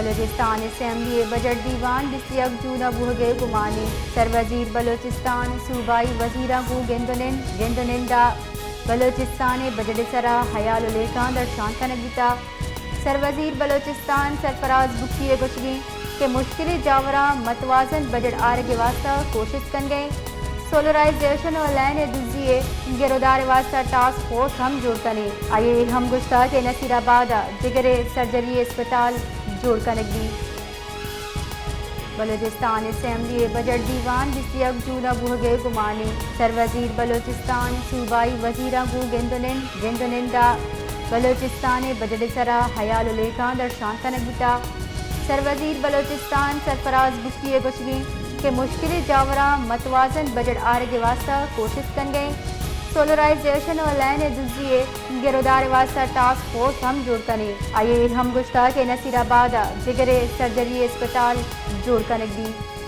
بلوچستان اسمبلی ءِ بجٹ دیوان بیست یک جون ءَ بوھگ ءِ گمان اِنت۔ سروزیر بلوچستان صوبائی وزیراں گوں گند ءُ نند، گند ءُ نند ءَ بلوچستان ءِ بجٹ ءِ سرا ہیال ءُ لیکہاں درشان کنگ بیتگ۔ سروزیر بلوچستان سرفراز بگٹی ءِ گوشگ اِنت کہ مشکلیں جاوراں متوازن بجٹ آرگ ءِ واستہ کوشست کنگ ءَ اِنت۔ سولرائزیشن ءُ لین ءِ دزی ءِ گر ءُ دار ءِ واستہ ٹاسک فورس ہم جوڑ کنیں۔ آئی ءَ اے ہم گوشتگ کہ نصیر آباد ءَ جگر ءِ سرجری ءِ اسپتال جوڑ کنگ بیت۔ بلوچستان اسمبلی ءِ بجٹ دیوان بیست یک جون ءَ بوھگ ءِ گمان اِنت۔ سروزیر بلوچستان صوبائی وزیراں گوں گند ءُ نند، گند ءُ نند ءَ بلوچستان ءِ بجٹ ءِ سرا ہیال ءُ لیکہاں درشان کنگ بیتگ۔ سروزیر بلوچستان سرفراز بگٹی ءِ گوشگ اِنت کہ مشکلیں جاوراں متوازن بجٹ آرگ ءِ واستہ کوشست کنگ ءَ اِنت۔ سولرائزیشن ءُ لین ءِ دزی ءِ گر ءُ دار ءِ واستہ ٹاسک فورس ہم جوڑ کنیں۔ آئی ءَ اے ہم گوشتگ کہ نصیر آباد ءَ جگر ءِ سرجری ءِ اسپتال جوڑ کنگ بیت۔